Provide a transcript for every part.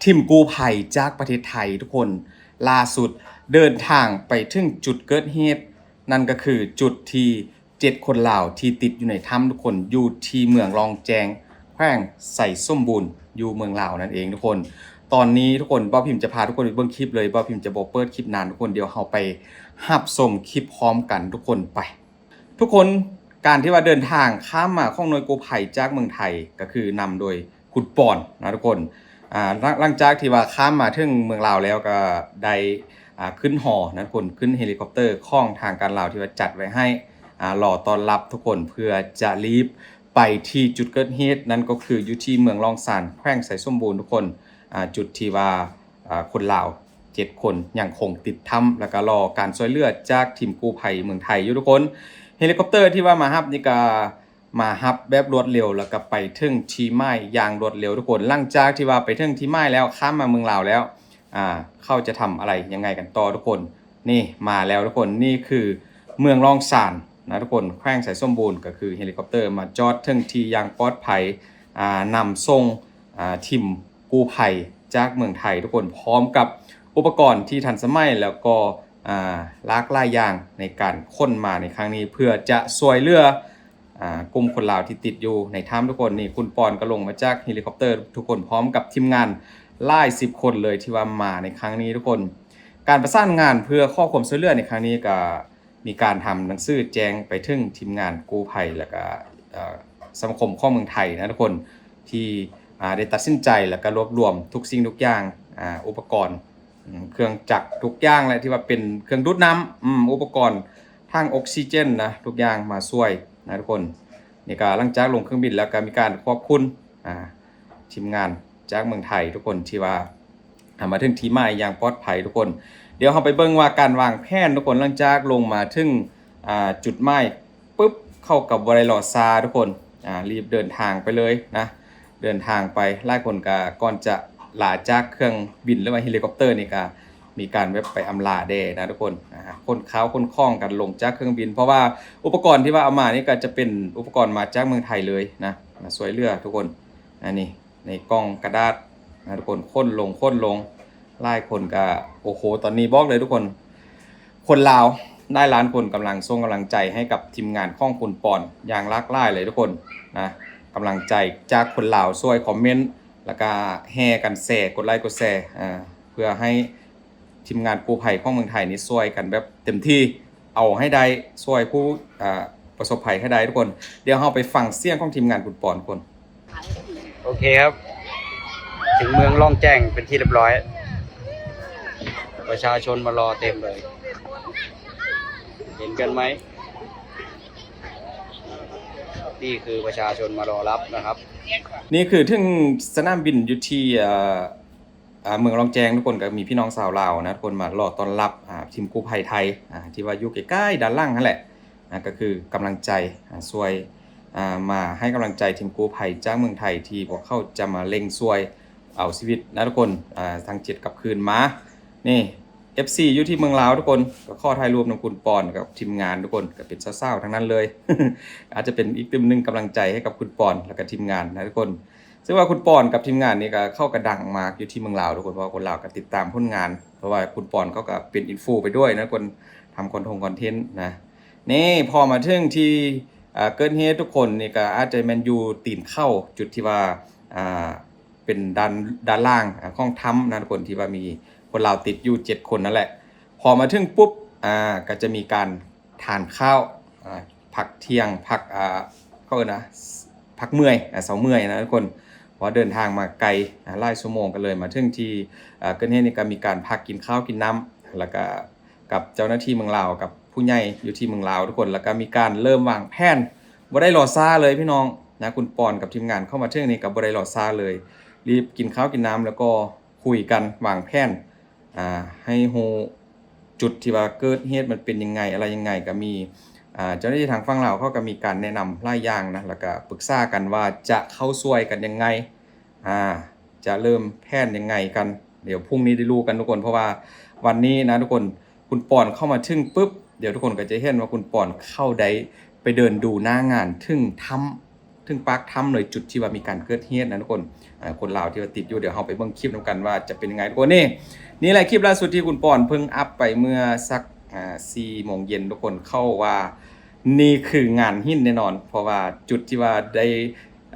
ທີມກູ້ໄພຈາກປະເທດໄທທຸກຄົນ ລ່າສຸດເດີນທາງໄປເຖິງຈຸດເກີດເຫດ ນັ້ນກໍຄືຈຸດທີ່ເຈັດຄົນລາວທີ່ຕິດຢູ່ໃນຖ້ຳທຸກຄົນ ຢູ່ທີ່ເມືອງລ່ອງແຈ້ງ ແຂວງໄຊສົມບູນ ຢູ່ເມືອງລາວນັ້ນເອງທຸກຄົນ. ຕອນນີ້ທຸກຄົນ ບ່າວພິມຈະພາທຸກຄົນໄປເບິ່ງຄລິບເລີຍ, ບ່າວພິມຈະບໍ່ເປີດຄລິບນານທຸກຄົນ, ດຽວເຮົາໄປຮັບຊົມຄລິບພ້ອມກັນທຸກຄົນໄປ. ທຸກຄົນ ການທີ່ວ່າເດີນທາງຂ້າມມາຂອງໜ່ວຍກູ້ໄພຈາກເມືອງໄທ ກໍຄືນຳໂດຍຄຸນປອນນະທຸກຄົນ. ອາ ຫຼັງ ຫຼັງຈາກທີ່ວ່າຂ້າມມາເຖິງເມືອງລາວແລ້ວ ກໍໄດ້ ອາ ຂຶ້ນຫໍນະທຸກຄົນ, ຂຶ້ນເຮລິຄອບເຕີຂອງທາງການລາວທີ່ວ່າຈັດໄວ້ໃຫ້ ອາ ລໍຕ້ອນຮັບທຸກຄົນ ເພື່ອຈະລີບໄປທີ່ຈຸດເກີດເຫດ, ນັ້ນກໍຄືຢູ່ທີ່ເມືອງລ່ອງຊານ ແຂວງໄຊສົມບູນທຸກຄົນ. ອາ ຈຸດທີ່ວ່າ ອາ ຄົນລາວເຈັດຄົນຍັງຄົງຕິດຖ້ຳ ແລ້ວກໍລໍການຊ່ວຍເຫຼືອຈາກທີມກູ້ໄພເມືອງໄທຢູ່ທຸກຄົນ. ເຮລິຄອບເຕີທີ່ວ່າມາຮັບນີ້ກໍມາຮັບແບບລວດເລັວ ແລ້ວກໍໄປເຖິງທີ່ໝາຍຢ່າງລວດເລັວທຸກຄົນ. ຫຼັງຈາກທີ່ວ່າໄປເຖິງທີ່ໝາຍແລ້ວ ຂ້າມມາເມືອງລາວແລ້ວ ອາ ເຂົາຈະທຳອະໄລຍັງໄງກັນຕໍ່ທຸກຄົນ. ນີ້ມາແລ້ວທຸກຄົນ, ນີ້ຄືເມືອງລ່ອງຊານນະທຸກຄົນ ແຂວງໄຊສົມບູນ. ກໍຄືເຮລິຄອບເຕີມາຈອດເຖິງທີ່ຢ່າງປອດໄພ ອາ ນຳສົ່ງ ອາ ທີມກູ້ໄພຈາກເມືອງໄທທຸກຄົນ ພ້ອມກັບອຸປະກອນທີ່ທັນສະໄໝ ແລ້ວກໍ ອາ ຫຼາກຫຼາຍຢ່າງໃນການຂົນມາໃນຄັ້ງນີ້ ເພື່ອຈະຊ່ວຍເຫຼືອ ອາ ກຸ່ມຄົນລາວທີ່ຕິດຢູ່ໃນຖ້ຳທຸກຄົນ. ນີ້ຄຸນປອນກໍລົງມາຈາກເຮລິຄອບເຕີທຸກຄົນ ພ້ອມກັບທີມງານຫຼາຍສິບຄົນເລີຍທີ່ວ່າມາໃນຄັ້ງນີ້ທຸກຄົນ. ການປະສານງານເພື່ອຂໍຄວາມຊ່ວຍເຫຼືອໃນຄັ້ງນີ້ກໍ ມີການທຳໜັງສືແຈ້ງໄປເຖິງທີມງານກູ້ໄພ ແລ້ວກະ ເອີ ສະມາຄົມຂອງເມືອງໄທນະທຸກຄົນ ທີ່ ອາ ໄດ້ຕັດສິນໃຈ ແລ້ວກະລວບລວມທຸກສິ່ງທຸກຢ່າງ ອາ ອຸປະກອນ ອາ ເຄື່ອງຈັກທຸກຢ່າງແຫຼະ ທີ່ວ່າເປັນເຄື່ອງດູດນ້ຳ ອາ ອຸປະກອນຖັງອົກຊີເຈນນະ ທຸກຢ່າງມາຊ່ວຍນະທຸກຄົນ. ນີ້ກະຫຼັງຈາກລົງເຄື່ອງບິນແລ້ວ ກະມີການຂອບຄຸນ ອາ ທີມງານຈາກເມືອງໄທທຸກຄົນ ທີ່ວ່າ ອາ ມາເຖິງທີ່ໝາຍຢ່າງປອດໄພທຸກຄົນ. ດຽວເຮົາໄປເບິ່ງວ່າການວາງແຜນທຸກຄົນ ຫຼັງຈາກລົງມາເຖິງ ອາ ຈຸດໝາຍປຶບ ເຂົາກໍບໍ່ໄດ້ລໍຊ້າທຸກຄົນ ອາ ລີບເດີນທາງໄປເລີຍນະ ເດີນທາງໄປ. ຫຼາຍຄົນກໍກ່ອນຈະລາຈາກເຄື່ອງບິນ ຫຼືວ່າເຮລິຄອບເຕີນີ້ ກໍມີການແບບໄປອຳລາແດ່ນະທຸກຄົນ ອາ ຂົນຂ້າວຂົນຂອງກັນລົງຈາກເຄື່ອງບິນ ເພາະວ່າອຸປະກອນທີ່ວ່າເອົາມານີ້ ກໍຈະເປັນອຸປະກອນມາຈາກເມືອງໄທເລີຍນະ ມາຊ່ວຍເຫຼືອທຸກຄົນ. ອັນນີ້ ໃນກ່ອງກະດາດນະທຸກຄົນ ຂົນລົງ ຂົນລົງ. ຫຼາຍຄົນກະ ໂອ້ໂຫ ຕອນນີ້ບອກເລີຍທຸກຄົນ ຄົນລາວຫຼາຍລ້ານຄົນກຳລັງສົ່ງກຳລັງໃຈໃຫ້ກັບທີມງານຂອງຄຸນປອນຢ່າງຫຼາກຫຼາຍເລີຍທຸກຄົນນະ. ກຳລັງໃຈຈາກຄົນລາວຊ່ວຍຄອມເມັນ ແລ້ວກະແຫ່ກັນແຊ ກົດໄລກົດແຊ ອາ ເພື່ອໃຫ້ ທີມງານກູ້ໄພຂອງເມືອງໄທນີ້ຊ່ວຍກັນແບບເຕັມທີ່ ເອົາໃຫ້ໄດ້ ຊ່ວຍຜູ້ ເອີ ປະສົບໄພໃຫ້ໄດ້ທຸກຄົນ. ດຽວເຮົາໄປຟັງສຽງຂອງທີມງານຄຸນປອນກ່ອນ. ໂອເຄຄັບ ເຖິງເມືອງລ່ອງແຈ້ງເປັນທີ່ຮຽບຮ້ອຍ ປະຊາຊົນມາລໍເຕັມເລີຍ ເຫັນກັນໄໝ? ນີ້ຄືປະຊາຊົນມາລໍຮັບນະຄັບ. ນີ້ຄືເຖິງສະໜາມບິນຢູ່ທີ່ ເອີ ອາ ເມືອງລ່ອງແຈ້ງທຸກຄົນ ກໍມີພີ່ນ້ອງຊາວລາວນະທຸກຄົນ ມາລໍຕ້ອນຮັບ ອາ ທີມກູ້ໄພໄທ ອາ ທີ່ວ່າຢູ່ໃກ້ໆດ້ານຫຼັງຫັ້ນແຫຼະ ອາ ກໍຄືກຳລັງໃຈ ອາ ຊ່ວຍ ອາ ມາໃຫ້ກຳລັງໃຈທີມກູ້ໄພຈາກເມືອງໄທ ທີ່ພວກເຂົາຈະມາເລັ່ງຊ່ວຍເອົາຊີວິດນະທຸກຄົນ ອາ ທັງເຈັດກັບຄືນມາ. ນີ້ ເອັຟຊີ ຢູ່ທີ່ເມືອງລາວທຸກຄົນ ກໍຂໍຖ່າຍຮູບນຳຄຸນປອນກັບທີມງານທຸກຄົນ ກໍເປັນສາວໆທັງນັ້ນເລີຍ ອາດຈະເປັນອີກຕື່ມໜຶ່ງກຳລັງໃຈໃຫ້ກັບຄຸນປອນ ແລ້ວກໍທີມງານນະທຸກຄົນ. ເຊິ່ງວ່າຄຸນປອນກັບທີມງານນີ້ກໍ ເຂົາກໍດັງມາກຢູ່ທີ່ເມືອງລາວທຸກຄົນ ເພາະວ່າຄົນລາວກໍຕິດຕາມຜົນງານ ເພາະວ່າຄຸນປອນເຂົາກໍເປັນອິນຟູໄປດ້ວຍນະ ຄົນທຳຄອນທົງຄອນເທັນນະ. ນີ້ພໍມາເຖິງທີ່ ເກີດເຫດທຸກຄົນ ນີ້ກໍອາດຈະແມ່ນຢູ່ຕີນເຂົາ ຈຸດທີ່ວ່າ ເປັນດ້ານ ດ້ານລ່າງຂອງຖ້ຳນະທຸກຄົນ ທີ່ວ່າມີຄົນລາວຕິດຢູ່ເຈັດຄົນນັ້ນແຫຼະ. ພໍມາເຖິງປຸບ ກໍຈະມີການ ທານຂ້າວ ອາ ພັກທ່ຽງ ພັກ ອາ ເຂົາເອີ້ນວ່າ ພັກເມື່ອຍ ອາ ເຊົາເມື່ອຍນະທຸກຄົນ ເພາະວ່າເດີນທາງມາໄກ ອາ ຫຼາຍຊົ່ວໂມງ ກໍເລີຍມາເຖິງທີ່ ອາ ເກີດເຫດນີ້ ກໍມີການພັກກິນຂ້າວກິນນ້ຳ ແລ້ວກໍກັບເຈົ້າໜ້າທີ່ເມືອງລາວ ກັບຜູ້ໃຫຍ່ຢູ່ທີ່ເມືອງລາວທຸກຄົນ ແລ້ວກໍມີການເລີ່ມວາງແຜນ ບໍ່ໄດ້ລໍຊ້າເລີຍພີ່ນ້ອງນະ. ຄຸນປອນກັບທີມງານເຂົ້າມາເຖິງນີ້ ກໍບໍ່ໄດ້ລໍຊ້າເລີຍ ລີບກິນຂ້າວກິນນ້ຳ ແລ້ວກໍຄຸຍກັນວາງແຜນ ອາ ໃຫ້ຮູ້ຈຸດທີ່ວ່າເກີດເຫດມັນເປັນຍັງໄງ ອະໄລຍັງໄງ ກໍມີ ອາ ເຈົ້າໜ້າທີ່ທາງຝັ່ງລາວເຂົາກໍມີການແນະນຳຫຼາຍຢ່າງນະ ແລ້ວກໍປຶກສາກັນວ່າຈະເຂົ້າຊ່ວຍກັນຍັງໄງ ອາ ຈະເລີ່ມແຜນຍັງໄງກັນ ດຽວພຸ່ງນີ້ໄດ້ຮູ້ກັນທຸກຄົນ. ເພາະວ່າວັນນີ້ນະທຸກຄົນ ຄຸນປອນເຂົ້າມາເຖິງປຶບ ດຽວທຸກຄົນກໍຈະເຫັນວ່າຄຸນປອນເຂົາໄດ້ໄປເດີນດູໜ້າງານເຖິງຖ້ຳ ເຖິງປາກຖ້ຳເລີຍ ຈຸດທີ່ວ່າມີການເກີດເຫດນະທຸກຄົນ. ອາ ຄົນລາວທີ່ວ່າຕິດຢູ່ ດຽວເຮົາໄປເບິ່ງຄລິບນຳກັນວ່າຈະເປັນຍັງໄງທຸກຄົນ. ນີ້ ນີ້ແຫຼະຄລິບລ່າສຸດທີ່ຄຸນປອນເພິ່ງອັບໄປເມື່ອສັກ ອາ ສີ່ໂມງເຢັນທຸກຄົນ. ເຂົາວ່ານີ້ຄືງານຫີນແນ່ນອນ ເພາະວ່າຈຸດທີ່ວ່າໄດ້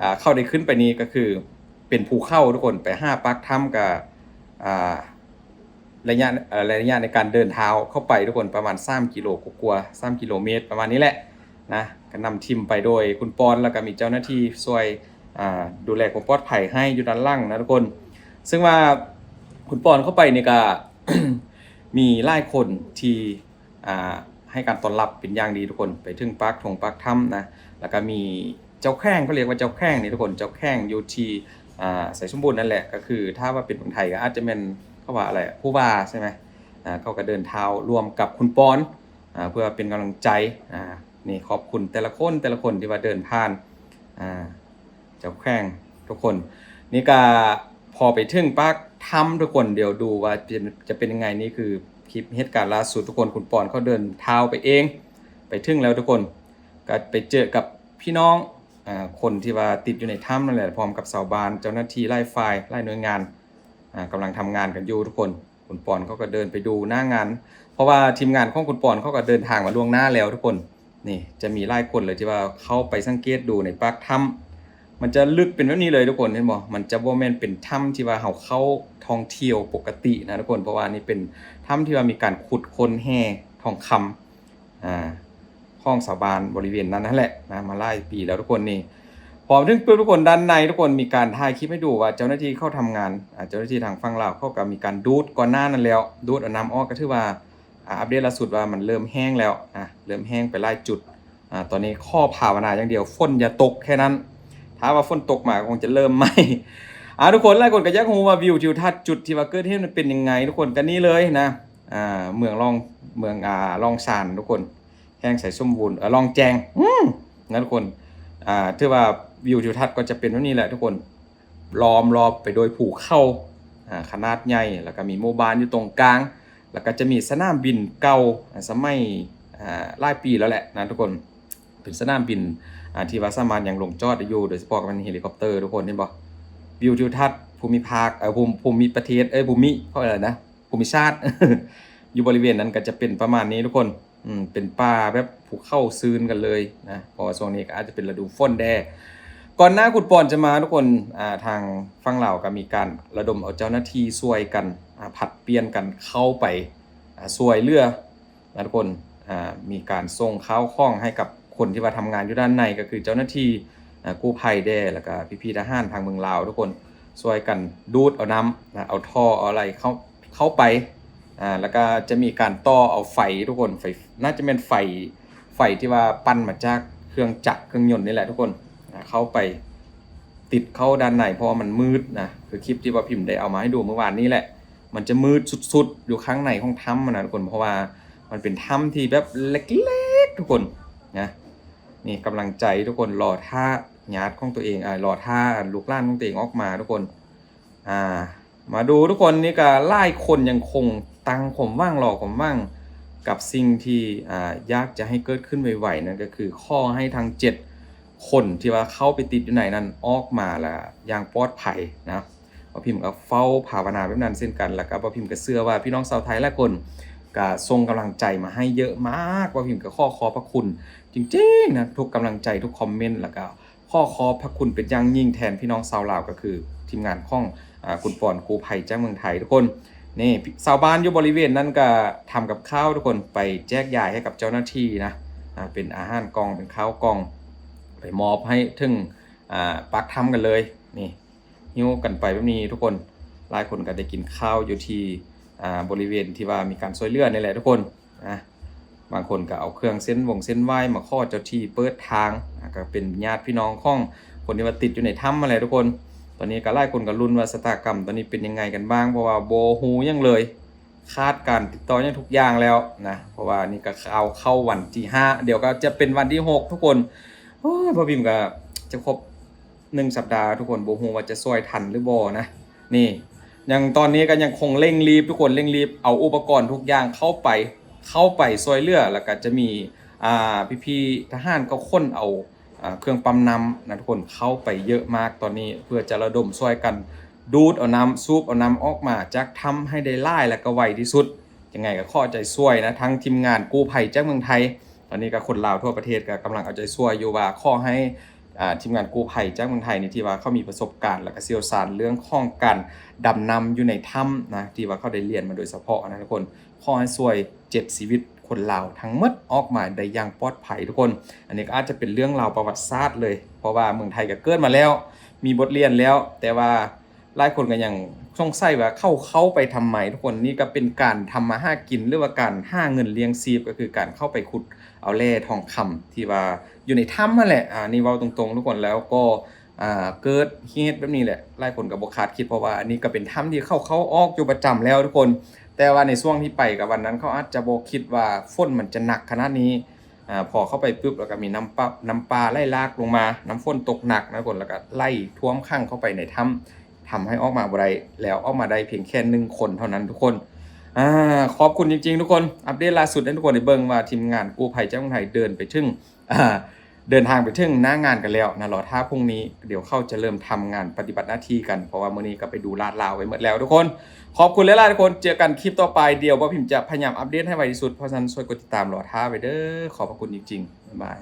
ອາ ເຂົາໄດ້ຂຶ້ນໄປນີ້ກໍຄືເປັນພູເຂົາທຸກຄົນ. ໄປຫາປາກຖ້ຳກໍ ອາ ໄລຍະ ເອີ ໄລຍະໃນການເດີນເທົ້າເຂົ້າໄປທຸກຄົນ ປະມານສາມກິໂລກວ່າໆ ສາມກິໂລເມດ ປະມານນີ້ແຫຼະນະ. ກໍນຳທີມໄປໂດຍຄຸນປອນ ແລ້ວກໍມີເຈົ້າໜ້າທີ່ຊ່ວຍ ອາ ດູແລຄວາມປອດໄພໃຫ້ຢູ່ດ້ານຫຼັງນະທຸກຄົນ. ເຊິ່ງວ່າຄຸນປອນເຂົ້າໄປນີ້ກໍ ມີຫຼາຍຄົນທີ່ ອ່າ ໃຫ້ການຕ້ອນຮັບເປັນຢ່າງດີທຸກຄົນ. ໄປເຖິງປາກທົ່ງປາກຖ້ຳນະ ແລ້ວກໍມີເຈົ້າແຂວງ ເຂົາເອີ້ນວ່າເຈົ້າແຂວງນີ້ທຸກຄົນ ເຈົ້າແຂວງຢູ່ທີ່ ອ່າ ໄຊສົມບູນນັ້ນແຫຼະ. ກໍຄືຖ້າວ່າເປັນເມືອງໄທກໍອາດຈະແມ່ນ ເຂົາວ່າອະໄລ ຜູ້ວ່າໃຊ່ໄໝ? ອ່າ ເຂົາກໍເດີນທາງຮ່ວມກັບຄຸນປອນ ອ່າ ເພື່ອເປັນກຳລັງໃຈ. ອ່າ ນີ້ຂອບຄຸນແຕ່ລະຄົນ ແຕ່ລະຄົນທີ່ວ່າເດີນຜ່ານ ອ່າ ເຈົ້າແຂວງທຸກຄົນ. ນີ້ກະພໍໄປເຖິງປາກຖ້ຳທຸກຄົນ ດຽວດູວ່າຈະ ຈະເປັນຍັງໄງ. ນີ້ຄືຄລິບເຫດການລ່າສຸດທຸກຄົນ ຄຸນປອນເຂົາເດີນເທົ້າໄປເອງ ໄປເຖິງແລ້ວທຸກຄົນ ກະໄປເຈີກັບພີ່ນ້ອງ ອາ ຄົນທີ່ວ່າຕິດຢູ່ໃນຖ້ຳນັ້ນແຫຼະ ພ້ອມກັບຊາວບ້ານ ເຈົ້າໜ້າທີ່ຫຼາຍຝ່າຍຫຼາຍໜ່ວຍງານ ອາ ກຳລັງທຳງານກັນຢູ່ທຸກຄົນ. ຄຸນປອນເຂົາກໍເດີນໄປດູໜ້າງານ ເພາະວ່າທີມງານຂອງຄຸນປອນເຂົາກໍເດີນທາງມາລ່ວງໜ້າແລ້ວທຸກຄົນ. ນີ້ຈະມີຫຼາຍຄົນເລີຍທີ່ວ່າເຂົ້າໄປສັງເກດດູໃນປາກຖ້ຳ ມັນຈະລຶກເປັນແບບນີ້ເລີຍທຸກຄົນ ເຫັນບໍ່? ມັນຈະບໍ່ແມ່ນເປັນຖ້ຳທີ່ວ່າເຮົາເຂົ້າທ່ອງທ່ຽວປົກກະຕິນະທຸກຄົນ ເພາະວ່ານີ້ເປັນຖ້ຳທີ່ວ່າມີການຂຸດຄົ້ນແຮ່ທອງຄຳ ອາ ຂອງຊາວບ້ານບໍລິເວນນັ້ນຫັ້ນແຫຼະນະ ມາຫຼາຍປີແລ້ວທຸກຄົນ. ນີ້ພໍມາເຖິງປຶບທຸກຄົນ ດ້ານໃນທຸກຄົນ ມີການຖ່າຍຄລິບໃຫ້ດູວ່າເຈົ້າໜ້າທີ່ເຂົາທຳງານ ອາ ເຈົ້າໜ້າທີ່ທາງຝັ່ງລາວເຂົາກໍມີການດູດກ່ອນໜ້ານັ້ນແລ້ວ ດູດເອົານ້ຳອອກ ກໍຖືວ່າ ອາ ອັບເດດລ່າສຸດວ່າມັນເລີ່ມແຫ້ງແລ້ວນະ ເລີ່ມແຫ້ງໄປຫຼາຍຈຸດ. ອາ ຕອນນີ້ຂໍພາວະນາຢ່າງດຽວ ຝົນຢ່າຕົກແຄ່ນັ້ນ ຖ້າວ່າຝົນຕົກມາກໍຄົງຈະເລີ່ມໃໝ່. ອາ ທຸກຄົນ ຫຼາຍຄົນກໍຢາກຮູ້ວ່າວິວທິວທັດຈຸດທີ່ວ່າເກີດເຫດມັນເປັນຍັງໄງທຸກຄົນ. ກໍນີ້ເລີຍນະ ອາ ເມືອງລ່ອງ ເມືອງ ອາ ລ່ອງຊານທຸກຄົນ ແຂວງໄຊສົມບູນ ເອີ ລ່ອງແຈ້ງ ອືມ ນະທຸກຄົນ. ອາ ຖືວ່າວິວທິວທັດກໍຈະເປັນແບບນີ້ແຫຼະທຸກຄົນ ລ້ອມລອບໄປໂດຍພູເຂົາ ອາ ຂະໜາດໃຫຍ່ ແລ້ວກໍມີໝູ່ບ້ານຢູ່ຕົງກາງ ແລ້ວກໍຈະມີສະໜາມບິນເກົ່າ ອາ ສະໄໝ ອາ ຫຼາຍປີແລ້ວແຫຼະນະທຸກຄົນ. ເປັນສະໜາມບິນ ອາ ທີ່ວ່າສາມາດຍັງລົງຈອດໄດ້ຢູ່ ໂດຍສະເພາະກໍແມ່ນເຮລິຄອບເຕີທຸກຄົນ ເຫັນບໍ່? ວິວທິວທັດພູມິພາກ ເອີ ພູ ພູມິປະເທດ ເອີຍ ພູມິ ເຂົາເອີ້ນຫຍັງນະ ພູມິສາດ ຢູ່ບໍລິເວນນັ້ນກໍຈະເປັນປະມານນີ້ທຸກຄົນ. ອືມ ເປັນປ່າແບບພູເຂົາຊືນກັນເລີຍນະ ເພາະວ່າຊ່ວງນີ້ກໍອາດຈະເປັນລະດູຝົນແດ່. ກ່ອນໜ້າຄຸນປອນຈະມາທຸກຄົນ ອາ ທາງຝັ່ງລາວກໍມີການລະດົມເອົາເຈົ້າໜ້າທີ່ຊ່ວຍກັນ ອາ ຜັດປ່ຽນກັນເຂົ້າໄປ ອາ ຊ່ວຍເຫຼືອນະທຸກຄົນ. ອາ ມີການສົ່ງຂ້າວຂອງໃຫ້ກັບຄົນທີ່ວ່າທຳງານຢູ່ດ້ານໃນ ກໍຄືເຈົ້າໜ້າທີ່ ອາ ກູ້ໄພແດ່ ແລ້ວກໍພີ່ໆທະຫານທາງເມືອງລາວທຸກຄົນ ຊ່ວຍກັນດູດເອົານ້ຳນະ ເອົາທໍ່ເອົາອະໄລເຂົ້າ ເຂົ້າໄປ ອາ ແລ້ວກໍຈະມີການຕໍ່ເອົາໄຟທຸກຄົນ ໄຟ ໜ້າຈະແມ່ນໄຟ ໄຟທີ່ວ່າປັ່ນມາຈາກເຄື່ອງຈັກເຄື່ອງຍົນນີ້ແຫຼະທຸກຄົນ ອາ ເຂົ້າໄປຕິດເຂົ້າດ້ານໃນ ເພາະວ່າມັນມືດນະ. ຄືຄລິບທີ່ວ່າພິມໄດ້ເອົາມາໃຫ້ດູມື້ວານນີ້ແຫຼະ ມັນຈະມືດສຸດໆ ຢູ່ຂ້າງໃນຂອງຖ້ຳນະທຸກຄົນ ເພາະວ່າມັນເປັນຖ້ຳທີ່ແບບເລັກໆ ທຸກຄົນນະ. ນີ້ກຳລັງໃຈທຸກຄົນ ລໍຖ້າຍາດຂອງຕົວເອງ ອາ ລໍຖ້າລູກຫຼານຂອງຕົວເອງອອກມາທຸກຄົນ. ອາ ມາດູທຸກຄົນ ນີ້ກໍຫຼາຍຄົນຍັງຄົງຕັ້ງຄວາມຫວັງ ລໍຄວາມຫວັງກັບສິ່ງທີ່ ອາ ຢາກຈະໃຫ້ເກີດຂຶ້ນໄວໆ ນັ້ນກໍຄືຂໍໃຫ້ທັງເຈັດຄົນທີ່ວ່າເຂົ້າໄປຕິດຢູ່ໃນນັ້ນອອກມາລະຢ່າງປອດໄພນະ. ບ່າວພິມກໍເຝົ້າພາວະນາແບບນັ້ນເຊັ່ນກັນ ແລ້ວກໍບ່າວພິມກໍເຊື່ອວ່າພີ່ນ້ອງຊາວໄທຫຼາຍຄົນກໍສົ່ງກຳລັງໃຈມາໃຫ້ເຍອະມາກ. ບ່າວພິມກໍຂໍຂອບພະຄຸນຈິງໆນະ ທຸກກຳລັງໃຈ ທຸກຄອມເມັນ ແລ້ວກໍ ຂໍຂອບພະຄຸນເປັນຢ່າງຍິ່ງແທນພີ່ນ້ອງຊາວລາວ ກໍຄືທີມງານຂອງ ອາ ຄຸນປອນກູ້ໄພຈາກເມືອງໄທທຸກຄົນ. ນີ້ຊາວບ້ານຢູ່ບໍລິເວນນັ້ນກໍທຳກັບຂ້າວທຸກຄົນ ໄປແຈກຢາຍໃຫ້ກັບເຈົ້າໜ້າທີ່ນະ ອາ ເປັນອາຫານກ່ອງ ເປັນຂ້າວກ່ອງ ໄປມອບໃຫ້ເຖິງ ອາ ປາກຖ້ຳກັນເລີຍ. ນີ້ ຫິ້ວກັນໄປແບບນີ້ທຸກຄົນ ຫຼາຍຄົນກໍໄດ້ກິນຂ້າວຢູ່ທີ່ ອາ ບໍລິເວນທີ່ວ່າມີການຊ່ວຍເຫຼືອນີ້ແຫຼະທຸກຄົນ. ອາ ບາງຄົນກໍເອົາເຄື່ອງເສັ້ນວົງເສັ້ນໄຫວ້ມາຂໍເຈົ້າທີ່ເປີດທາງ ອາ ກໍເປັນຍາດພີ່ນ້ອງຂອງຄົນທີ່ວ່າຕິດຢູ່ໃນຖ້ຳຫັ້ນແຫຼະທຸກຄົນ. ຕອນນີ້ກໍຫຼາຍຄົນກໍລຸ້ນວ່າຊະຕາກຳຕອນນີ້ເປັນຍັງໄງກັນບ້າງ ເພາະວ່າບໍ່ຮູ້ຫຍັງເລີຍ ຂາດການຕິດຕໍ່ຫຍັງທຸກຢ່າງແລ້ວນະ ເພາະວ່ານີ້ກໍຂ່າວເຂົ້າວັນທີຫ້າ ດຽວກໍຈະເປັນວັນທີຫົກທຸກຄົນ. ໂອ້ຍ ບ່າວພິມກໍຈະຄົບ ໜຶ່ງສັບດາທຸກຄົນ ບໍ່ຮູ້ວ່າຈະຊ່ວຍທັນຫຼືບໍ່ນະ. ນີ້ ຍັງ ຕອນນີ້ກໍຍັງຄົງເລັ່ງລີບທຸກຄົນ ເລັ່ງລີບເອົາອຸປະກອນທຸກຢ່າງເຂົ້າໄປ ເຂົ້າໄປຊ່ວຍເຫຼືອ ແລ້ວກໍຈະມີ ອ່າ ພີ່ໆທະຫານກໍຂົນເອົາ ອ່າ ເຄື່ອງປ້ຳນ້ຳນະທຸກຄົນ ເຂົ້າໄປເຍອະມາກຕອນນີ້ ເພື່ອຈະລະດົມຊ່ວຍກັນດູດເອົານ້ຳ ສູບເອົານ້ຳອອກມາຈາກຖ້ຳໃຫ້ໄດ້ຫຼາຍ ແລະກໍໄວທີ່ສຸດ. ຈັ່ງໃດກໍຂໍເອົາໃຈຊ່ວຍນະ ທັງທີມງານກູ້ໄພຈາກເມືອງໄທ ຕອນນີ້ກໍຄົນລາວທົ່ວປະເທດກໍກຳລັງເອົາໃຈຊ່ວຍຢູ່ ວ່າຂໍໃຫ້ ອ່າ ທີມງານກູ້ໄພຈາກເມືອງໄທນີ້ ທີ່ວ່າເຂົາມີປະສົບການ ແລະກະຊ່ຽວຊານເລື່ອງຂອງການດຳນ້ຳຢູ່ໃນຖ້ຳນະ ທີ່ວ່າເຂົາໄດ້ລຽນມາໂດຍສະເພາະນະທຸກຄົນ ຂໍໃຫ້ຊ່ວຍເຈັດຊີວິດຄົນລາວທັງໝົດອອກມາໄດ້ຢ່າງປອດໄພທຸກຄົນ. ອັນນີ້ກໍອາດຈະເປັນເລື່ອງລາວປະຫວັດສາດເລີຍ ເພາະວ່າເມືອງໄທກໍເກີດມາແລ້ວ ມີບົດຮຽນແລ້ວ ແຕ່ວ່າຫຼາຍຄົນກໍຍັງສົງໄສວ່າເຂົາເຂົ້າໄປທຳໄມທຸກຄົນ. ນີ້ກໍເປັນການທຳມາຫາກິນ ຫຼືວ່າການຫາເງິນລ້ຽງຊີບ ກໍຄືການເຂົ້າໄປຂຸດເອົາແຮ່ທອງຄຳທີ່ວ່າຢູ່ໃນຖ້ຳຫັ້ນແຫຼະ. ອາ ນີ້ເວົ້າຕົງໆທຸກຄົນ ແລ້ວກໍ ອ່າ ເກີດເຫດແບບນີ້ແຫຼະ ຫຼາຍຄົນກໍບໍ່ຄາດຄິດ ເພາະວ່າອັນນີ້ກໍເປັນຖ້ຳທີ່ເຂົາເຂົ້າອອກຢູ່ປະຈຳແລ້ວທຸກຄົນ. ແຕ່ວ່າໃນຊ່ວງທີ່ໄປກັບວັນນັ້ນ ເຂົາອາດຈະບໍ່ຄິດວ່າຝົນມັນຈະໜັກຂະໜາດນີ້. ອາ ພໍເຂົ້າໄປປຶບ ແລ້ວກໍມີນ້ຳປະ ນ້ຳປ່າໄຫຼຫຼາກລົງມາ ນ້ຳຝົນຕົກໜັກນະທຸກຄົນ ແລ້ວກໍໄຫຼຖ້ວມຂັງເຂົ້າໄປໃນຖ້ຳ ທຳໃຫ້ອອກມາບໍ່ໄດ້ ແລ້ວອອກມາໄດ້ພຽງແຄ່ໜຶ່ງຄົນເທົ່ານັ້ນທຸກຄົນ. ອາ ຂອບຄຸນຈິງໆທຸກຄົນ ອັບເດດລ່າສຸດໃຫ້ທຸກຄົນໄດ້ເບິ່ງວ່າທີມງານກູ້ໄພຈາກເມືອງໄທເດີນໄປເຖິງ ອ່າ ເດີນທາງໄປເຖິງໜ້າງານກັນແລ້ວນະ. ລໍຖ້າພວກນີ້ ດຽວເຂົາຈະເລີ່ມທຳງານປະຕິບັດໜ້າທີ່ກັນ ເພາະວ່າມື້ນີ້ກໍໄປດູລາດລາວໄວ້ໝົດແລ້ວທຸກຄົນ. ຂອບຄຸນຫຼາຍໆທຸກຄົນ ເຈີກັນຄລິບຕໍ່ໄປ ດຽວບ່າວພິມຈະພະຍາຍາມອັບເດດໃຫ້ໄວທີ່ສຸດ ເພາະສະນັ້ນຊ່ວຍກົດຕິດຕາມລໍຖ້າໄວ້ເດີ້. ຂອບພະຄຸນຈິງໆ ບາຍບາຍ.